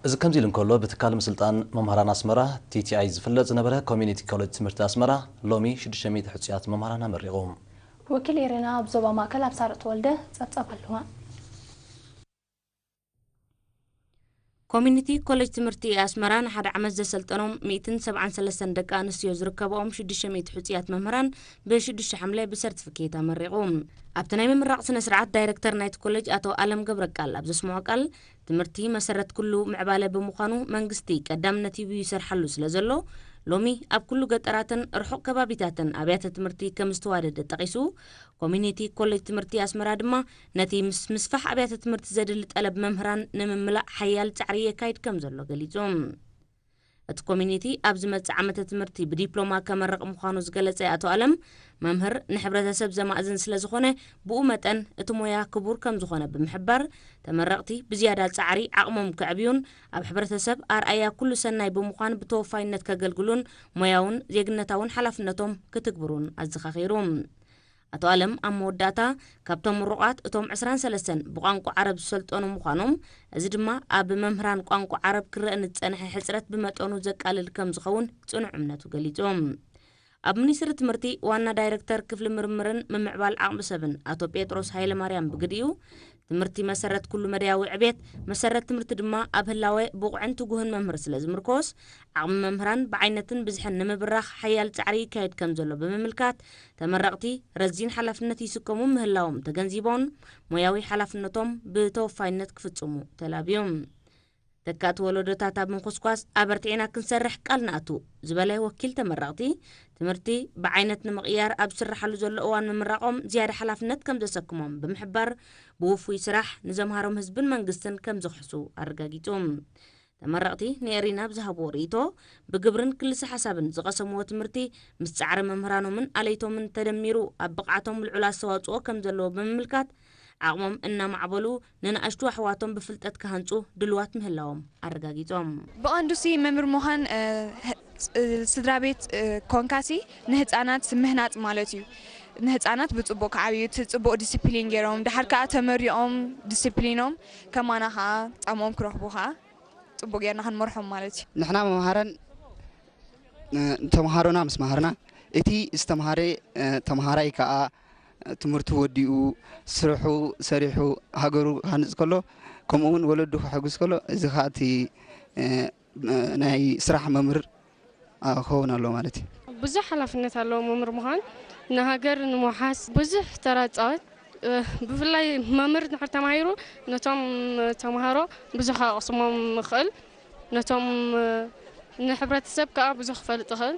እዚ ከምዚ ኢሉ እንከሎ፣ ብትካል ምስልጣን መምህራን ኣስመራ፣ ቲ ቲ ኣይ፣ ዝፍለጥ ዝነበረ ኮሚኒቲ ኮሌጅ ትምህርቲ ኣስመራ ሎሚ ሽዱሽተ ሚእቲ ሕጹያት መምህራን ኣመሪቑ። ወኪል ኤረና ኣብ ዞባ ማእከል ኣብሳርእ ተወልደ ጸብጻብ ኣለዋ። ኮሚኒቲ ኮሌጅ ትምህርቲ ኣስመራ ንሓደ ዓመት ዘሰልጠኖም ሚእትን ሰብዓን ሰለስተን ደቂ ኣንስትዮ ዝርከብኦም ሽዱሽተ ሚእቲ ሕጹያት መምህራን ብሽዱሽተ ሓምለ ብሰርቲፊኬት ኣመሪቑ። ኣብቲ ናይ ምምራቕ ስነ ስርዓት ዳይረክተር ናይቲ ኮሌጅ ኣቶ ኣለም ገብረቃል ኣብ ዘስምዖ ቃል፣ ትምህርቲ መሰረት ኩሉ ምዕባለ ብምዃኑ መንግስቲ ቀዳምነት ሂቡ ይሰርሓሉ ስለ ዘሎ፣ ሎሚ ኣብ ኩሉ ገጠራትን ርሑቕ ከባቢታትን ኣብያተ ትምህርቲ ከም ዝተዋደደ ጠቒሱ፣ ኮሚኒቲ ኮሌጅ ትምህርቲ ኣስመራ ድማ ነቲ ምስ ምስፋሕ ኣብያተ ትምህርቲ ዘድሊ ጠለብ መምህራን ንምምላእ ሓያል ጻዕሪ የካይድ ከም ዘሎ ገሊጹ። እቲ ኮሚኒቲ ኣብ ዝመጽእ ዓመተ ትምህርቲ ብዲፕሎማ ከመርቕ ምዃኑ ዝገለጸ ኣቶ ኣለም፣ መምህር ንሕብረተሰብ ዘማእዝን ስለ ዝኾነ፣ ብኡ መጠን እቲ ሞያ ክቡር ከም ዝኾነ ብምሕባር፣ ተመረቕቲ ብዝያዳ ጻዕሪ ዓቕሞም ከዕብዩን ኣብ ሕብረተሰብ ኣርኣያ ኩሉ ሰናይ ብምዃን ብተወፋይነት ከገልግሉን ሞያውን ዜግነታውን ሓላፍነቶም ክትግብሩን ኣዘኻኺሩ። ኣቶ ኣለም ኣብ መወዳእታ፣ ካብቶም ምሩቓት እቶም ዕስራን ሰለስተን ብቋንቋ ዓረብ ዝሰልጠኑ ምዃኖም፣ እዚ ድማ ኣብ መምህራን ቋንቋ ዓረብ ክረአ ንዝጸንሐ ሕጽረት ብመጠኑ ዘቃልል ከም ዝኸውን ጽኑዕ እምነቱ ገሊጹ። ኣብ ሚኒስትሪ ትምህርቲ ዋና ዳይረክተር ክፍሊ ምርምርን ምምዕባል ዓቕሚ ሰብን ኣቶ ጴጥሮስ ሃይለማርያም ብግዲኡ፣ ትምህርቲ መሰረት ኩሉ መዳያዊ ዕቤት፣ መሰረት ትምህርቲ ድማ ኣብ ህላወ ብቑዕን ትጉህን መምህር ስለ ዝምርኮስ፣ ዓቕሚ መምህራን ብዓይነትን ብዝሕን ንምብራኽ ሓያል ጻዕሪ ይካየድ ከም ዘሎ ብምምልካት፣ ተመረቕቲ ረዚን ሓላፍነት ይስከሙ ምህላዎም ተገንዚቦን፣ ሞያዊ ሓላፍነቶም ብተወፋይነት ክፍጽሙ ተላብዮም። ተካእቲ ወለዶታት ኣብ ምኹስኳስ ኣበርቲዕና ክንሰርሕ ቃል ንኣቱ ዝበለ ወኪል ተመረቕቲ፣ ትምህርቲ ብዓይነት ንምቕያር ኣብ ዝስራሓሉ ዘሎ እዋን ምምራቖም ዝያዳ ሓላፍነት ከም ዘሰክሞም ብምሕባር፣ ብውፉይ ስራሕ ንዘምሃሮም ህዝብን መንግስትን ከም ዝኽሕሱ ኣረጋጊጹ። ተመረቕቲ ንኤሪና ብዝሃብዎ ርእይቶ፣ ብግብርን ክልሰ ሓሳብን ዝቐሰምዎ ትምህርቲ ምስ ጻዕሪ መምህራኖምን ኣለይቶምን ተደሚሩ ኣብ ብቕዓቶም ልዑል ኣስተዋጽኦ ከም ዘለዎ ብምምልካት፣ ዓቕሞም እናማዕበሉ ንንኣሽቱ ኣሕዋቶም ብፍልጠት ክሃንጹ ድልዋት ምህላዎም ኣረጋጊጾም። ብቐንዱሲ መምህር ምዃን፣ እ፣ ህ-፣ እ፣ ስድራ ቤት፣ እ፣ ኮንካሲ ንህፃናት ምህናፅ ማለት እዩ። ንህፃናት ብፅቡቅ ክዓብዩ፣ እቲ ፅቡቅ ዲስፕሊን ገይሮም፣ ድሓር ከዓ ተመሪቖም ዲስፕሊኖም ከማና ከዓ ፃምኦም ክረኽቡ ከዓ ፅቡቅ ጌርና ክንመርሖም ማለት እዩ። ንሕና መምሃራን፣ እ፣ ተምሃሮና ምስ መሃርና፣ እቲ ዝተምሃረ፣ እ፣ ተምሃራይ ከዓ ትምህርቱ ወዲኡ ስርሑ ሰሪሑ ሃገሩ ክሃንጽ ከሎ፣ ከምኡ እውን ወለዱ ክሕግዝ ከሎ፣ እዚ ከዓ እቲ፣ እ፣ ናይ ስራሕ መምህር፣ አ፣ ክኸውን ኣለዎ ማለት እዩ። ብዙሕ ሓላፍነት ኣለዎ መምህር ምዃን። ንሃገር ንምውሓስ ብዙሕ ተራ ይጻወት። እ፣ ብፍላይ መምህር እንድሕር ተማሂሩ ነቶም ተምሃሮ ብዙሕ ከቕስሞም ይኽእል። ነቶም፣ እ፣ ንሕብረተሰብ ከኣ ብዙሕ ክፈልጥ ይኽእል።